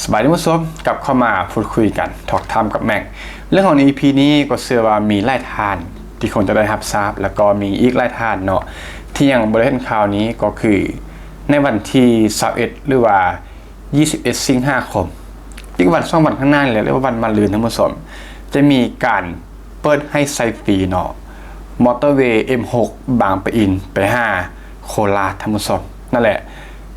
ສະບາຍດີທ່ານຜູ້ຊົມ ກັບເຂົ້າມາພູດຄຸຍກັນ Talk Time ກັບແມັກ. ເລື່ອງຂອງ ອີ ພີ ນີ້ກໍເຊື່ອວ່າມີຫຼາຍທ່ານທີ່ຄົງຈະໄດ້ຮັບຊາບ ແລ້ວກໍມີອີກຫຼາຍທ່ານເນາະ ທີ່ຍັງບໍ່ໄດ້ເຫັນຂ່າວນີ້ ກໍຄືໃນວັນທີຊາວເອັດ ຫຼືວ່າ ຊາວເອັດ ສິງຫາຄົມ ອີກວັນສອງວັນຂ້າງໜ້ານີ້ແຫຼະ ຫຼືວ່າວັນມະຮືນ ທ່ານຜູ້ຊົມ ຈະມີການເປີດໃຫ້ໃຊ້ຟຣີເນາະ ມໍເຕີເວ ເອັມຫົກ ບາງປະອິນ ໄປຫາໂຄລາດ ທ່ານຜູ້ຊົມ. ນັ້ນແຫຼະ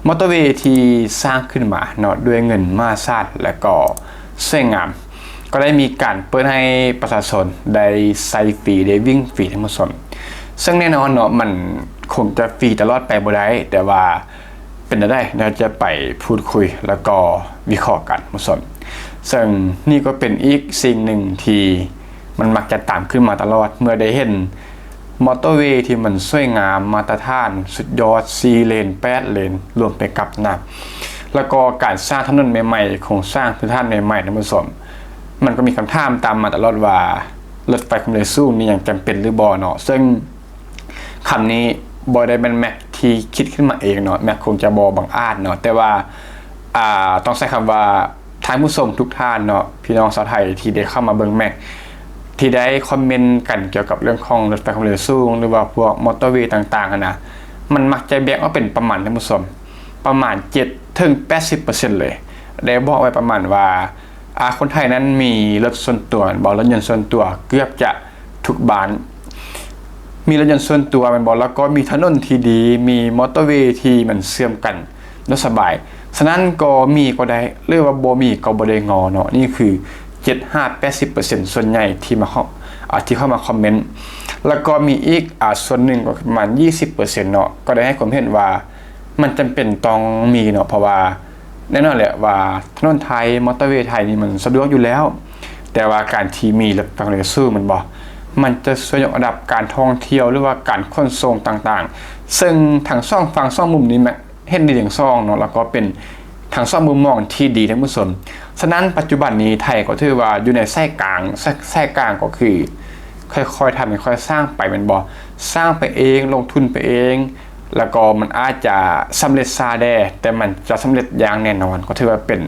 ມໍເຕີເວທີ່ສ້າງຂຶ້ນມາເນາະ ດ້ວຍເງິນມະຫາສານ ແລະກໍສວຍງາມ ກໍໄດ້ມີການເປີດໃຫ້ປະຊາຊົນໄດ້ໃຊ້ຟຣີ ໄດ້ວິ່ງຟຣີ ທ່ານຜູ້ຊົມ. ເຊິ່ງແນ່ນອນເນາະ ມັນຄົງຈະຟຣີຕະຫຼອດໄປບໍ່ໄດ້ ແຕ່ວ່າ ເປັນແນວໃດ ເຮົາຈະໄປພູດຄຸຍ ແລ້ວກໍວິເຄາະກັນ ທ່ານຜູ້ຊົມ. ເຊິ່ງນີ້ກໍເປັນອີກສິ່ງໜຶ່ງທີ່ມັນມັກຈະຕາມຂຶ້ນມາຕະຫຼອດ ເມື່ອໄດ້ເຫັນມໍເຕີເວທີ່ມັນສວຍງາມ ມາດຕະຖານສຸດຍອດ ສີ່ເລນ ແປດເລນ ລວມໄປກັບນະ ແລ້ວກໍການສ້າງຖະໜົນໃໝ່ໆ ໂຄງສ້າງພື້ນຖານໃໝ່ໆ ທ່ານຜູ້ຊົມ. ມັນກໍມີຄຳຖາມຕາມມາຕະຫຼອດວ່າ ລົດໄຟຄວາມເລັວສູງນີ້ຍັງຈຳເປັນຫຼືບໍ່ເນາະ? ເຊິ່ງ ຄຳນີ້ບໍ່ໄດ້ແມ່ນແມັກທີ່ຄິດຂຶ້ນມາເອງເນາະ ແມັກຄົງຈະບໍ່ບັງອາດເນາະ ແຕ່ວ່າ ອ່າ ຕ້ອງໃຊ້ຄຳວ່າ ທ່ານຜູ້ຊົມທຸກທ່ານເນາະ ພີ່ນ້ອງຊາວໄທທີ່ໄດ້ເຂົ້າມາເບິ່ງແມັກ ທີ່ໄດ້ຄອມເມັນກັນກ່ຽວກັບເລື່ອງຂອງລົດໄຟຄວາມເລັວສູງ ຫຼືວ່າພວກມໍເຕີເວຕ່າງໆຫັ້ນນະ ມັນມັກຈະແບ່ງອອກເປັນປະມານ ທ່ານຜູ້ຊົມ ປະມານເຈັດເຖິງແປດສິບເປີເຊັນເລີຍ ໄດ້ບອກໄວ້ປະມານວ່າ ອາ ຄົນໄທນັ້ນມີລົດສ່ວນຕົວແມ່ນບໍ່? ລົດຍົນສ່ວນຕົວເກືອບຈະທຸກບ້ານ ມີລົດຍົນສ່ວນຕົວແມ່ນບໍ່? ແລ້ວກໍມີຖະໜົນທີ່ດີ ມີມໍເຕີເວທີ່ມັນເຊື່ອມກັນແລ້ວສະບາຍ. ສະນັ້ນກໍມີກໍໄດ້ ຫຼືວ່າບໍ່ມີກໍບໍ່ໄດ້ງໍເນາະ. ນີ້ຄືເຈັດຫາແປດສິບເປີເຊັນສ່ວນໃຫຍ່ທີ່ມາ ອາ ທີ່ເຂົ້າມາຄອມເມັນ. ແລ້ວກໍມີອີກ ອາ ສ່ວນໜຶ່ງກໍຄືປະມານຊາວເປີເຊັນເນາະ ກໍໄດ້ໃຫ້ຄວາມເຫັນວ່າ ມັນຈຳເປັນຕ້ອງມີເນາະ ເພາະວ່າແນ່ນອນແຫຼະວ່າຖະໜົນໄທ ມໍເຕີເວໄທນີ້ມັນສະດວກຢູ່ແລ້ວ ແຕ່ວ່າການທີ່ມີລົດໄຟຄວາມເລັວສູງແມ່ນບໍ່ ມັນຈະຊ່ວຍຍົກລະດັບການທ່ອງທ່ຽວ ຫຼືວ່າການຂົນສົ່ງຕ່າງໆ ເຊິ່ງທັງສອງຝັ່ງສອງມຸມນີ້ແມ່ນເຫັນດີທັງສອງເນາະ ແລ້ວກໍເປັນທັງສອງມຸມມອງທີ່ດີ ທ່ານຜູ້ຊົມ. ສະນັ້ນປັດຈຸບັນນີ້ໄທກໍຖືວ່າຢູ່ໃນສາຍກາງ ສາຍ ສາຍກາງກໍຄືຄ່ອຍໆທຳ ຄ່ອຍໆສ້າງໄປແມ່ນບໍ່ ສ້າງໄປເອງ ລົງທຶນໄປເອງ ແລ້ວກໍມັນອາດຈະສຳເລັດຊ້າແດ່ ແຕ່ມັນຈະສຳເລັດຢ່າງແນ່ນອນ ກໍຖືວ່າເປັນ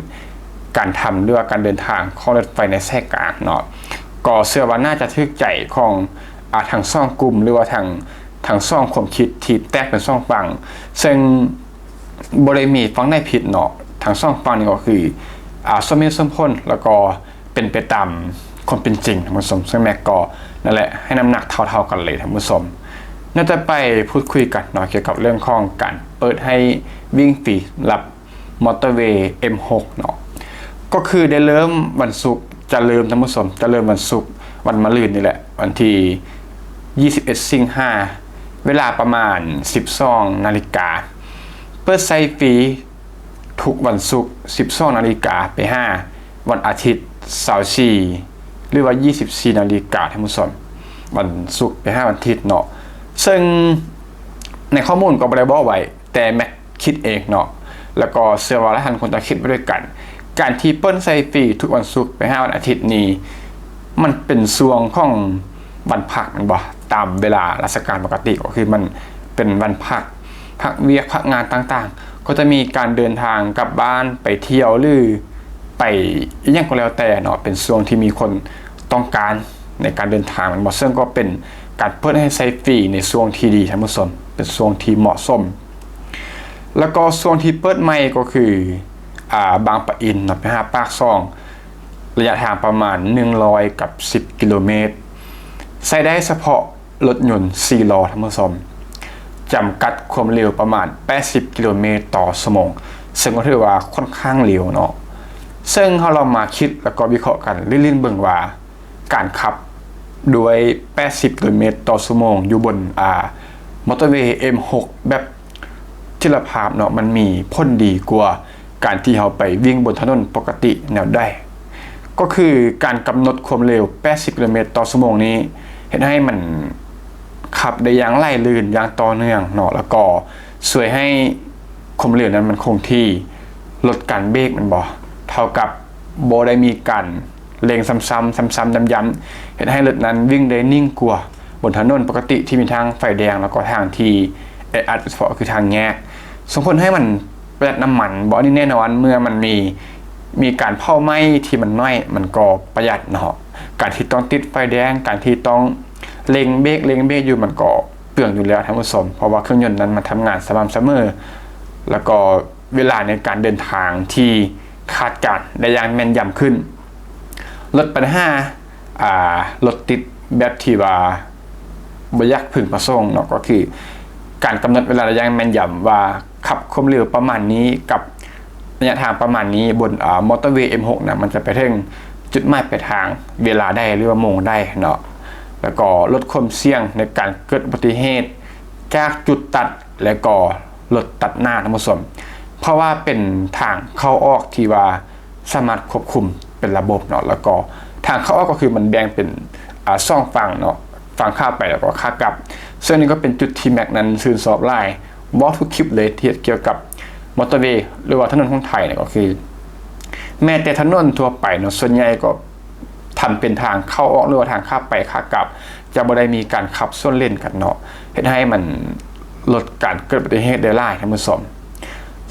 ການທຳ ຫຼືວ່າການເດີນທາງຂອງລົດໄຟໃນສາຍກາງເນາະ ກໍເຊື່ອວ່າໜ້າຈະຖືກໃຈຂອງ ອາ ທັງສອງກຸ່ມ ຫຼືວ່າທັງ ທັງສອງຄວາມຄິດທີ່ແຕກເປັນສອງຝັ່ງ ເຊິ່ງບໍ່ໄດ້ມີຝັ່ງໃດຜິດເນາະ ທັງສອງຝັ່ງນີ້ກໍຄື ອາ ສົມເຫດສົມຜົນ ແລ້ວກໍ ເປັນໄປຕາມຄວາມເປັນຈິງ ທ່ານຜູ້ຊົມ ເຊິ່ງແມັກກໍນັ້ນແຫຼະ ໃຫ້ນ້ຳໜັກເທົ່າໆກັນເລີຍ ທ່ານຜູ້ຊົມ. ໜ້າຈະໄປພູດຄຸຍກັນເນາະ ກ່ຽວກັບເລື່ອງຂອງການເປີດໃຫ້ວິ່ງຟຣີລັບມໍເຕີເວ ເອັມຫົກ ເນາະ ກໍຄືໄດ້ເລີ່ມວັນສຸກ ຈະເລີ່ມ ທ່ານຜູ້ຊົມ ຈະເລີ່ມວັນສຸກ ວັນມະຮືນນີ້ແຫຼະ ວັນທີຊາວເອັດ ສິງຫາ ເວລາປະມານສິບສອງນາລິກາ ເປີດໃຊ້ຟຣີ ທຸກວັນສຸກ ສິບສອງນາລິກາ ໄປຫາວັນອາທິດ ຊາວສີ່ ຫຼືວ່າ ຊາວສີ່ນາລິກາ ທ່ານຜູ້ຊົມ ວັນສຸກໄປຫາວັນອາທິດເນາະ ເຊິ່ງໃນຂໍ້ມູນກໍບໍ່ໄດ້ບອກໄວ້ ແຕ່ແມັກຄິດເອງເນາະ ແລ້ວກໍເຊື່ອວ່າຫຼາຍທ່ານຄົງຈະຄິດໄປດ້ວຍກັນ ການທີ່ເປີດໃຊ້ຟຣີທຸກວັນສຸກໄປຫາວັນອາທິດນີ້ ມັນເປັນຊ່ວງຂອງ ວັນພັກແມ່ນບໍ່? ຕາມເວລາລາຊະການປົກກະຕິ ກໍຄືມັນເປັນວັນພັກ ພັກວຽກ ພັກງານຕ່າງໆ ກໍຈະມີການເດີນທາງກັບບ້ານ ໄປທ່ຽວ ຫຼື ໄປອີ່ຫຍັງກໍແລ້ວແຕ່ເນາະ ເປັນຊ່ວງທີ່ມີຄົນຕ້ອງການໃນການເດີນທາງແມ່ນບໍ່? ເຊິ່ງກໍເປັນການເປີດໃຫ້ໃຊ້ຟຣີໃນຊ່ວງທີ່ດີ ທ່ານຜູ້ຊົມ ເປັນຊ່ວງທີ່ເໝາະສົມ. ແລ້ວກໍຊ່ວງທີ່ເປີດໃໝ່ກໍຄື ອາ ບາງປະອິນເນາະ ໄປຫາປາກຊ່ອງ ໄລຍະທາງປະມານໜຶ່ງຮ້ອຍກັບສິບກິໂລເມດ ໃຊ້ໄດ້ສະເພາະລົດຍົນສີ່ລໍ້ ທ່ານຜູ້ຊົມ ຈຳກັດຄວາມເລັວປະມານແປດສິບກິໂລເມດຕໍ່ຊົ່ວໂມງ ເຊິ່ງກໍຖືວ່າຂ້ອນຂ້າງເລັວເນາະ ເຊິ່ງເຮົາລອງມາຄິດ ແລ້ວກໍວິເຄາະກັນຫຼິ້ນໆເບິ່ງວ່າ ການຂັບດ້ວຍແປດສິບກິໂລເມດຕໍ່ຊົ່ວໂມງ ຢູ່ບົນ ອາ ມໍເຕີເວ ເອັມຫົກ ແບບ ທິລະພາບເນາະ ມັນມີຜົນດີກວ່າການທີ່ເຮົາໄປວິ່ງບົນຖະໜົນປົກກະຕິແນວໃດ? ກໍຄືການກຳນົດຄວາມເລັວແປດສິບກິໂລເມດຕໍ່ຊົ່ວໂມງນີ້ ເຮັດໃຫ້ມັນຂັບໄດ້ຢ່າງໄຫຼລື່ນ ຢ່າງຕໍ່ເນື່ອງເນາະ ແລ້ວກໍຊ່ວຍໃຫ້ຄວາມເລັວນັ້ນມັນຄົງທີ່ ລົດການເບຣກແມ່ນບໍ່? ເທົ່າກັບບໍ່ໄດ້ມີການ ເລັ່ງຊ້ຳໆ ຊ້ຳໆ ຢ້ຳໆ ເຮັດໃຫ້ລົດນັ້ນວິ່ງໄດ້ນິ່ງກວ່າບົນຖະໜົນປົກກະຕິທີ່ມີທັງໄຟແດງ ແລ້ວກໍທາງທີ່ແອອັດ ໂດຍສະເພາະຄືທາງແຍກ ສົ່ງຜົນໃຫ້ມັນປະຢັດນ້ຳມັນບໍ່? ອັນນີ້ແນ່ນອນ ເມື່ອມັນມີ ມີການເຜົາໄໝ້ທີ່ມັນໜ້ອຍ ມັນກໍປະຢັດເນາະ. ການທີ່ຕ້ອງຕິດໄຟແດງ ການທີ່ຕ້ອງເລັ່ງເບຣກ ເລັ່ງເບຣກຢູ່ ມັນກໍເປືອງຢູ່ແລ້ວທ່ານຜູ້ຊົມ ເພາະວ່າເຄື່ອງຍົນນັ້ນມັນທຳງານສະໝ່ຳສະເໝີ ແລ້ວກໍເວລາໃນການເດີນທາງທີ່ຄາດການໄດ້ຢ່າງແມ່ນຢຳຂຶ້ນ. ລົດບັນຫາ ອ່າ ລົດຕິດແບບທີ່ວ່າບໍ່ຢາກເພິ່ງປະສົງເນາະ ກໍຄືການກຳນົດເວລາໄດ້ຢ່າງແມ່ນຢຳວ່າ ຂັບຄວາມເລັວປະມານນີ້ ກັບໄລຍະທາງປະມານນີ້ ບົນ ອ່າ ມໍເຕີເວ ເອັມຫົກ ນະ ມັນຈະໄປເຖິງຈຸດໝາຍປາຍທາງເວລາໃດ ຫຼືວ່າໂມງໃດເນາະ. ແລ້ວກໍລົດຄວາມສ່ຽງໃນການເກີດອຸບັດຕິເຫດຈາກຈຸດຕັດ ແລ້ວກໍລົດຕັດໜ້າ ທ່ານຜູ້ຊົມ ເພາະວ່າເປັນທາງເຂົ້າອອກທີ່ວ່າ ສາມາດຄວບຄຸມເປັນລະບົບເນາະ. ແລ້ວກໍທາງເຂົ້າອອກກໍຄືມັນແບ່ງເປັນ ອາ ສອງຝັ່ງເນາະ ຝັ່ງຂາໄປ ແລ້ວກໍຂາກັບ. ເຊິ່ງນີ້ກໍເປັນຈຸດທີ່ແມັກນັ້ນຊື່ນຊອບຫຼາຍ ເວົ້າທຸກຄລິບເລີຍ ທີ່ເຮັດກ່ຽວກັບມໍເຕີເວ ຫຼືວ່າຖະໜົນຂອງໄທເນຍ ກໍຄືແມ້ແຕ່ຖະໜົນທົ່ວໄປເນາະ ສ່ວນໃຫຍ່ກໍ ທຳເປັນທາງເຂົ້າອອກ ຫຼືວ່າທາງຂາໄປຂາກັບ ຈະບໍ່ໄດ້ມີການຂັບສວນເລນກັນເນາະ ເຮັດໃຫ້ມັນລົດການເກີດອຸບັດຕິເຫດໄດ້ຫຼາຍ ທ່ານຜູ້ຊົມ.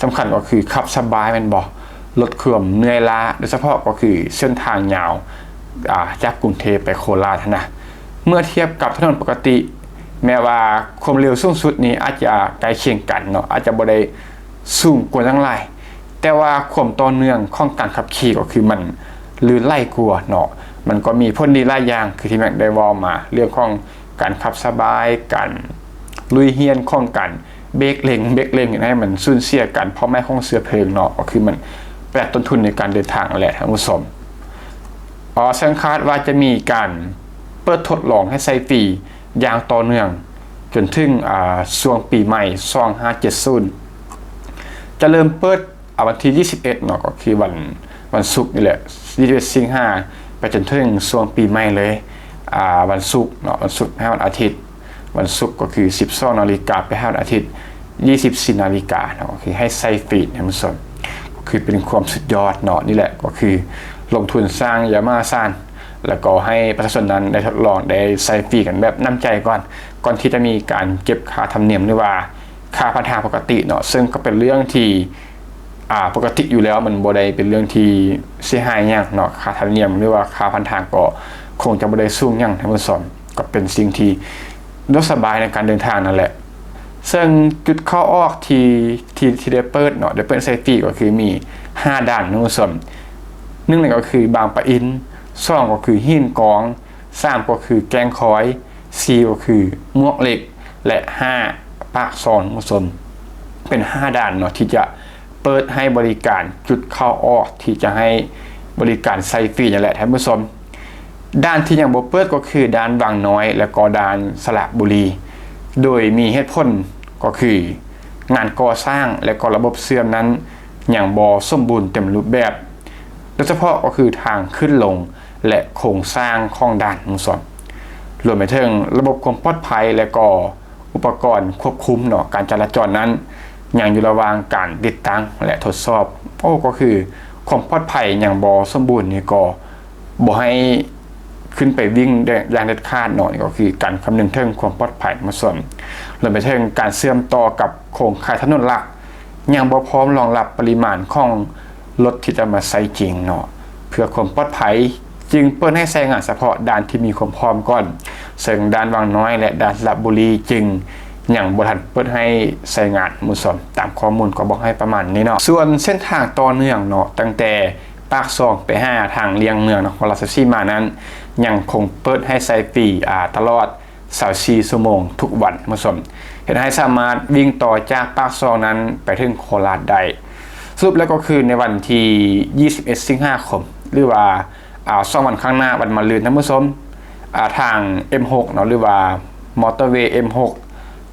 ສຳຄັນກໍຄືຂັບສະບາຍແມ່ນບໍ່? ລົດຄວາມເມື່ອຍລ້າ ໂດຍສະເພາະກໍຄືເສັ້ນທາງຍາວ ອາ ຈາກກຸງເທບໄປໂຄລາດຫັ້ນນະ ເມື່ອທຽບກັບຖະໜົນປົກກະຕິ ແມ້ວ່າຄວາມເລັວສູງສຸດນີ້ອາດຈະໃກ້ຄຽງກັນເນາະ ອາດຈະບໍ່ໄດ້ ສູງກວ່າຫຍັງຫຼາຍ ແຕ່ວ່າຄວາມຕໍ່ເນື່ອງຂອງການຂັບຂີ່ກໍຄືມັນລື່ນໄຫຼກວ່າເນາະ. ມັນກໍມີຜົນດີຫຼາຍຢ່າງ ຄືທີ່ແມັກໄດ້ເວົ້າມາ ເລື່ອງຂອງການຂັບສະບາຍ ການລຸຍຮຽນຂອງການເບຣກເລັ່ງ ເບຣກເລັ່ງ ເຮັດໃຫ້ມັນສູນເສຍການເຜົາໄໝ້ຂອງເຊື້ອເພີງເນາະ ກໍຄືມັນປະຢັດຕົ້ນທຶນໃນການເດີນທາງນັ້ນແຫຼະ ທ່ານຜູ້ຊົມ. ເຊິ່ງຄາດວ່າຈະມີການເປີດທົດລອງໃຫ້ໃຊ້ຟຣີ ຢ່າງຕໍ່ເນື່ອງຈົນເຖິງ ອາ ຊ່ວງປີໃໝ່ ສອງຫ້າເຈັດສູນ ຈະເລີ່ມເປີດ ອາ ວັນທີ ຊາວເອັດເນາະ ກໍຄືວັນ ວັນສຸກນີ້ແຫຼະ ຊາວເອັດ ສິງຫາ ໄປຈົນເຖິງຊ່ວງປີໃໝ່ເລີຍ ອາ ວັນສຸກເນາະ ວັນສຸກໄປຫາວັນອາທິດ ວັນສຸກກໍຄື ສິບສອງນາລິກາ ໄປຫາວັນອາທິດ ຊາວສີ່ນາລິກາເນາະ ກໍຄືໃຫ້ໃຊ້ຟຣີ ທ່ານຜູ້ຊົມ ກໍຄືເປັນຄວາມສຸດຍອດເນາະ. ນີ້ແຫຼະກໍຄືລົງທຶນສ້າງຢ່າມະຫາສານ ແລ້ວກໍໃຫ້ປະຊາຊົນນັ້ນໄດ້ທົດລອງ ໄດ້ໃຊ້ຟຣີກັນແບບນ້ຳໃຈກ່ອນ ກ່ອນທີ່ຈະມີການເກັບຄ່າທຳນຽມ ຫຼືວ່າຄ່າຜ່ານທາງປົກກະຕິເນາະ ເຊິ່ງກໍເປັນເລື່ອງທີ່ ອາ ປົກກະຕິຢູ່ແລ້ວ ມັນບໍ່ໄດ້ເປັນເລື່ອງທີ່ເສຍຫາຍຫຍັງເນາະ ຄ່າທຳນຽມ ຫຼືວ່າຄ່າຜ່ານທາງກໍຄົງຈະບໍ່ໄດ້ສູງຫຍັງ ທ່ານຜູ້ຊົມ ກໍເປັນສິ່ງທີ່ສະດວກສະບາຍໃນການເດີນທາງນັ້ນແຫຼະ. ເຊິ່ງຈຸດເຂົ້າອອກທີ່ ທີ່ ທີ່ໄດ້ເປີດເນາະ ໄດ້ເປີດໃຊ້ຟຣີ ກໍຄືມີຫ້າດ່ານ ທ່ານຜູ້ຊົມ ໜຶ່ງ ນັ້ນກໍຄືບາງປະອິນ, ສອງ ກໍຄືຫີນກອງ, ສາມ ກໍຄືແກ້ງຄອຍ, ສີ່ ກໍຄືໝວກເຫຼັກ ແລະ ຫ້າ ປາກຊ່ອງ ທ່ານຜູ້ຊົມ. ເປັນຫ້າດ່ານເນາະ ທີ່ຈະເປີດໃຫ້ບໍລິການຈຸດເຂົ້າອອກ ທີ່ຈະໃຫ້ບໍລິການໃຊ້ຟຣີນັ້ນແຫຼະ ທ່ານຜູ້ຊົມ. ດ່ານທີ່ຍັງບໍ່ເປີດກໍຄືດ່ານວັງນ້ອຍ ແລະ ກໍດ່ານສະລະບູລີ ໂດຍມີເຫດຜົນກໍຄື ງານກໍ່ສ້າງ ແລະ ກໍລະບົບເຊື່ອມນັ້ນຍັງບໍ່ສົມບູນເຕັມຮູບແບບ ໂດຍສະເພາະກໍຄືທາງຂຶ້ນລົງ ແລະ ໂຄງສ້າງຂອງດ່ານ ທ່ານຜູ້ຊົມ ລວມໄປເຖິງລະບົບຄວາມປອດໄພ ແລະ ກໍອຸປະກອນຄວບຄຸມເນາະ ການຈະລາຈອນນັ້ນຍັງຢູ່ລະຫວ່າງການຕິດຕັ້ງ ແລະ ທົດສອບ. ໂອ້ ກໍຄືຄວາມປອດໄພຍັງບໍ່ສົມບູນ ນີ້ກໍບໍ່ໃຫ້ ຂຶ້ນໄປວິ່ງໄດ້ຢ່າງເດັດຂາດເນາະ ນີ້ກໍຄືການຄຳນຶງເຖິງຄວາມປອດໄພ ທ່ານຜູ້ຊົມ ລວມໄປເຖິງການເຊື່ອມຕໍ່ກັບໂຄງຂ່າຍຖະໜົນຫຼັກ ຍັງບໍ່ພ້ອມລອງຮັບປະລິມານຂອງລົດທີ່ຈະມາໃຊ້ຈິງເນາະ. ເພື່ອຄວາມປອດໄພ ຈຶ່ງເປີດໃຫ້ໃຊ້ງານສະເພາະດ່ານທີ່ມີຄວາມພ້ອມກ່ອນ ເຊິ່ງດ່ານວັງນ້ອຍ ແລະ ດ່ານສະລະບູລີ ຈຶ່ງຍັງບໍ່ທັນເປີດໃຫ້ໃຊ້ງານ ທ່ານຜູ້ຊົມ ຕາມຂໍ້ມູນກໍບອກໃຫ້ປະມານນີ້ເນາະ. ສ່ວນເສັ້ນທາງຕໍ່ເນື່ອງເນາະ ຕັ້ງແຕ່ ປາກຊ່ອງໄປຫາທາງລ່ຽງເມືອງນະຄອນລາຊະສີມານັ້ນ ຍັງຄົງເປີດໃຫ້ໃຊ້ຟຣີ ອາ ຕະຫຼອດຊາວສີ່ຊົ່ວໂມງທຸກວັນ ທ່ານຜູ້ຊົມ ເຮັດໃຫ້ສາມາດວິ່ງຕໍ່ຈາກປາກຊ່ອງນັ້ນໄປເຖິງໂຄລາດໄດ້. ສະຫຼຸບແລ້ວກໍຄືໃນວັນທີຊາວເອັດສິງຫາຄົມ ຫຼືວ່າ ອາ ສອງວັນຂ້າງໜ້າ ວັນມະຮືນ ທ່ານຜູ້ຊົມ ອາ ທາງເອັມຫົກເນາະ ຫຼືວ່າມໍເຕີເວເອັມຫົກ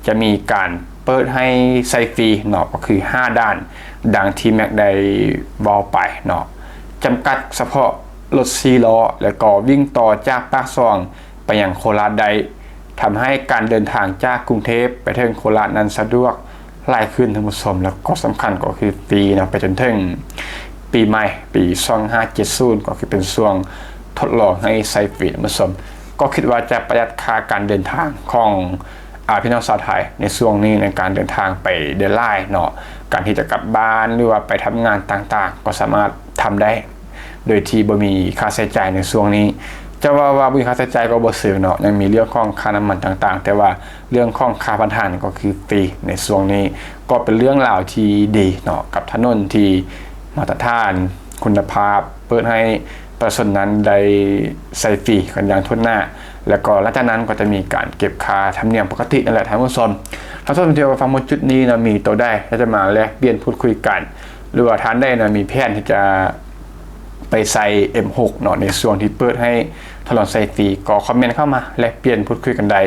ຈະມີການເປີດໃຫ້ໃຊ້ຟຣີເນາະ ກໍຄືຫ້າດ່ານ ດັ່ງທີ່ແມັກໄດ້ເວົ້າໄປເນາະ ຈຳກັດສະເພາະລົດສີ່ລໍ້ ແລ້ວກໍວິ່ງຕໍ່ຈາກປາກຊ່ອງໄປຍັງໂຄລາດໄດ້ ທຳໃຫ້ການເດີນທາງຈາກກຸງເທບໄປເຖິງໂຄລາດນັ້ນສະດວກຫຼາຍຂຶ້ນ ທ່ານຜູ້ຊົມ ແລ້ວກໍສຳຄັນກໍຄືຟຣີເນາະ ໄປຈົນເຖິງປີໃໝ່ ປີສອງຫ້າເຈັດສູນ ກໍຄືເປັນຊ່ວງທົດລອງໃຫ້ໃຊ້ຟຣີ ທ່ານຜູ້ຊົມ ກໍຄິດວ່າຈະປະຢັດຄ່າການເດີນທາງຂອງ ອາ ພີ່ນ້ອງຊາວໄທໃນຊ່ວງນີ້ ໃນການເດີນທາງໄປໄດ້ຫຼາຍເນາະ ການທີ່ຈະກັບບ້ານ ຫຼືວ່າໄປທຳງານຕ່າງໆ ກໍສາມາດ ທຳໄດ້ ໂດຍທີ່ບໍ່ມີຄ່າໃຊ້ຈ່າຍໃນຊ່ວງນີ້. ຈະວ່າ ວ່າບໍ່ມີຄ່າໃຊ້ຈ່າຍກໍບໍ່ເຊີງເນາະ, ຍັງມີເລື່ອງຂອງຄ່ານ້ຳມັນຕ່າງໆ, ແຕ່ວ່າເລື່ອງຂອງຄ່າຜ່ານທາງນີ້ກໍຄືຟຣີໃນຊ່ວງນີ້. ກໍເປັນເລື່ອງລາວທີ່ດີເນາະ, ກັບຖະໜົນທີ່ມາດຕະຖານຄຸນນະພາບ, ເປີດໃຫ້ປະຊາຊົນນັ້ນໄດ້ໃຊ້ຟຣີກັນຢ່າງທົ່ວໜ້າ, ແລ້ວກໍຫຼັງຈາກນັ້ນກໍຈະມີການເກັບຄ່າທຳນຽມປົກກະຕິນັ້ນແຫຼະທ່ານຜູ້ຊົມ. ທ່ານຜູ້ຊົມທີ່ວ່າຟັງມາຈຸດນີ້ນະ ມີໂຕໃດ ຢາກຈະມາແລກປ່ຽນພູດຄຸຍກັນ ຫຼືວ່າທ່ານໃດນະ ມີແຜນທີ່ຈະໄປໃຊ້ເອັມຫົກເນາະ ໃນຊ່ວງທີ່ເປີດໃຫ້ທົດລອງໃຊ້ຟຣີ ກໍຄອມເມັນເຂົ້າມາແລກປ່ຽນພູດຄຸຍກັນໄດ້.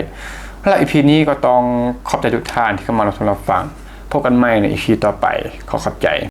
ແລະ ອີພີນີ້ກໍຕ້ອງຂອບໃຈທຸກທ່ານທີ່ເຂົ້າມາຮັບຊົມຮັບຟັງ. ພົບກັນໃໝ່ໃນອີພີຕໍ່ໄປ. ຂໍຂອບໃຈ.